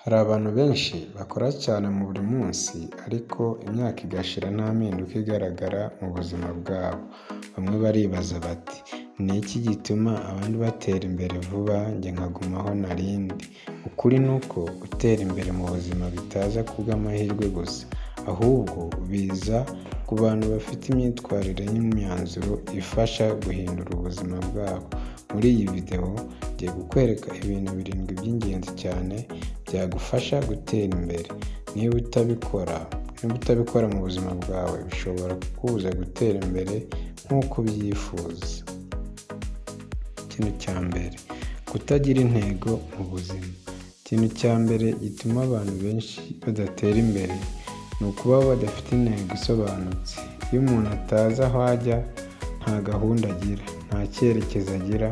Hari abantu benshi bakora cyane mu buri munsi ariko imyaka igashira nta mpinduka igaragara mu buzima bwabo. Bamwe baribaza bati: "Ni iki gituma abandi batera imbere vuba, njye nkaguma aho nari ndi?" Ukuri ni uko gutera imbere mu buzima bitaza ku bw'amahirwe gusa, ahubwo biza ku bantu bafite imyitwarire n'imyanzuro ifasha guhindura ubuzima bwabo. Muri iyi video ngiye kukwereka ibintu birindwi by'ingenzi cyane byagufasha gutera imbere. Niba utabikora mu buzima bwawe, bishobora kukubuza gutera imbere nk'uko ubyifuza. Ikintu cya mbere: kutagira intego mu buzima. Ikintu cya mbere gituma abantu benshi badatera imbere ni ukubaho badafite intego isobanutse. Iyo umuntu atazi aho ajya, nta gahunda agira, nta cyerekezo agira,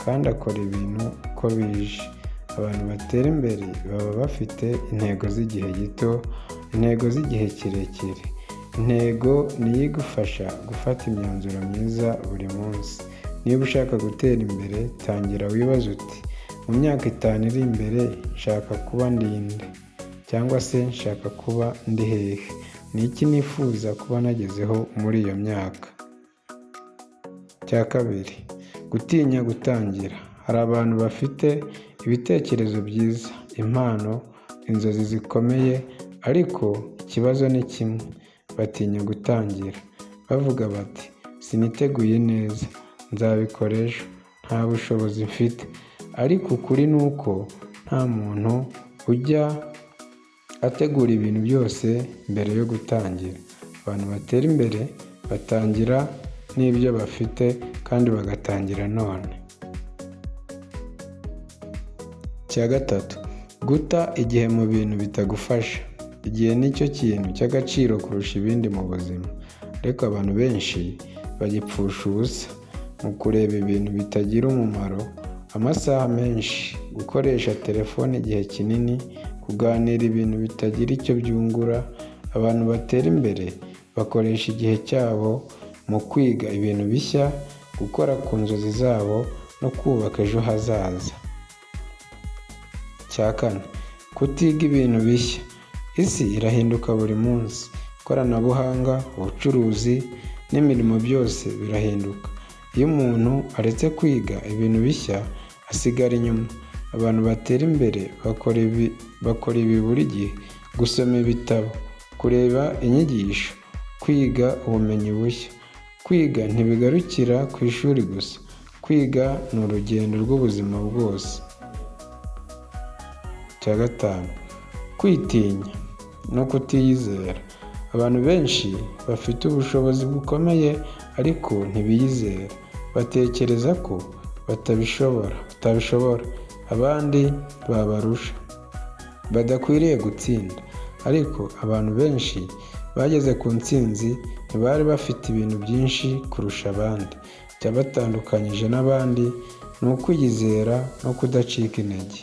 kandi akora ibintu uko bije. Abantu batera imbere baba bafite intego z'igihe gito, intego z'igihe kirekire. Intego niyo igufasha gufata imyanzuro myiza buri munsi. Niba ushaka gutera imbere, tangira wibaze uti: "Mu myaka 5 iri imbere nshaka kuba ndi nde?" Cyangwa se "Nshaka kuba ndi hehe? Ni iki nifuza kuba nagezeho muri iyo myaka?" Icya kabiri: gutinya gutangira. Hari abantu bafite ibitekerezo byiza, impano, inzozi zikomeye, ariko ikibazo ni kimwe: batinya gutangira. Bavuga bati: "Siniteguye neza, nzabikora ejo, nta bushobozi mfite." Ariko ukuri ni uko nta muntu ujya ategura ibintu byose mbere yo gutangira. Abantu batera imbere batangira n'ibyo bafite kandi bagatangira none. Icya gatatu: guta igihe mu bintu bitagufasha. Igihe ni cyo kintu cy'agaciro kurusha ibindi mu buzima, ariko abantu benshi bagipfusha ubusa mu kureba ibintu bitagira umumaro amasaha menshi, gukoresha telefone igihe kinini, kuganira ibintu bitagira icyo byungura. Abantu batera imbere bakoresha igihe cyabo mu kwiga ibintu bishya, gukora ku nzozi zabo no kubaka ejo hazaza. Icya kane: kutiga ibintu bishya. Isi irahinduka buri munsi. Ikoranabuhanga, ubucuruzi n'imirimo byose birahinduka. Iyo umuntu aretse kwiga ibintu bishya, asigara inyuma. Abantu batera imbere bakora ibi buri gihe: gusoma ibitabo, kureba inyigisho, kwiga ubumenyi bushya. Kwiga ntibigarukira ku ishuri gusa. Kwiga ni urugendo rw'ubuzima bwose. Icya gatanu: kwitinya no kutiyizera. Abantu benshi bafite ubushobozi bukomeye ariko ntibiyizera. Batekereza ko batabishobora, abandi babarusha, badakwiriye gutsinda. Ariko abantu benshi bageze ku ntsinzi ntibari bafite ibintu byinshi kurusha abandi. Icyabatandukanyije n'abandi ni ukwiyizera no kudacika intege.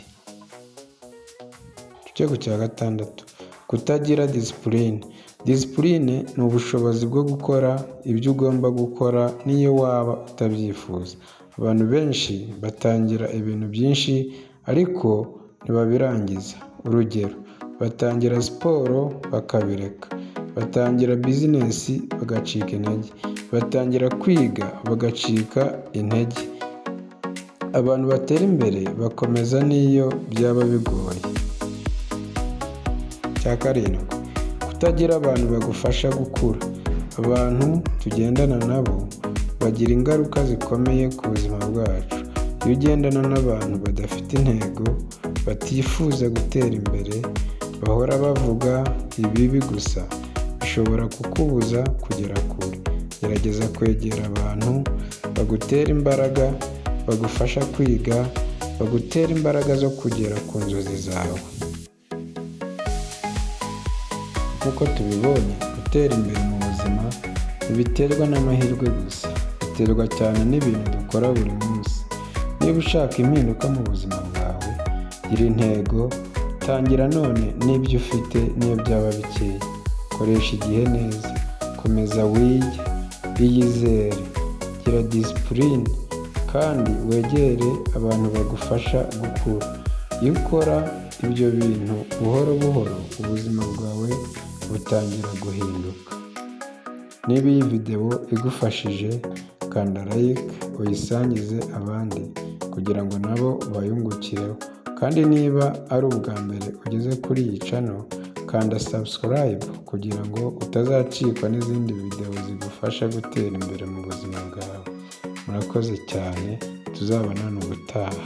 Tujye ku cya gatandatu: kutagira discipline. Discipline ni ubushobozi bwo gukora ibyo ugomba gukora n'iyo waba utabyifuza. Abantu benshi batangira ibintu byinshi ariko ntibabirangiza. Urugero: batangira siporo bakabireka, batangira business bagacika intege, batangira kwiga bagacika intege. Abantu batera imbere bakomeza n'iyo byaba bigoye. Icya karindwi: kutagira abantu bagufasha gukura. Abantu tugendana nabo bagira ingaruka zikomeye ku buzima bwacu. Iyo ugendana n'abantu badafite intego, batifuza gutera imbere, bahora bavuga ibibi gusa, bishobora kukubuza kugera kure. Gerageza kwegera abantu bagutera imbaraga, bagufasha kwiga, bagutera imbaraga zo kugera ku nzozi zawe. Nk'uko tubibonye, gutera imbere mu buzima ntibiterwa n'amahirwe gusa, biterwa cyane n'ibintu dukora buri munsi. Niba ushaka impinduka mu buzima bwawe, gira intego, tangira none n'ibyo ufite n'iyo byaba bikeya. Koresha igihe neza, komeza wige, iyizere, gira discipline kandi wegere abantu bagufasha gukura. Iyo ukora ibyo bintu buhoro buhoro, ubuzima bwawe butangira guhinduka. Niba iyi videwo igufashije, kanda like, uyisangize abandi kugira ngo nabo bayungukireho. Kandi niba ari ubwa mbere ugeze kuri iyi channel, kanda subscribe kugira ngo utazacikwa n'izindi videwo zigufasha gutera imbere mu buzima bwawe. Murakoze cyane, tuzabonane ubutaha.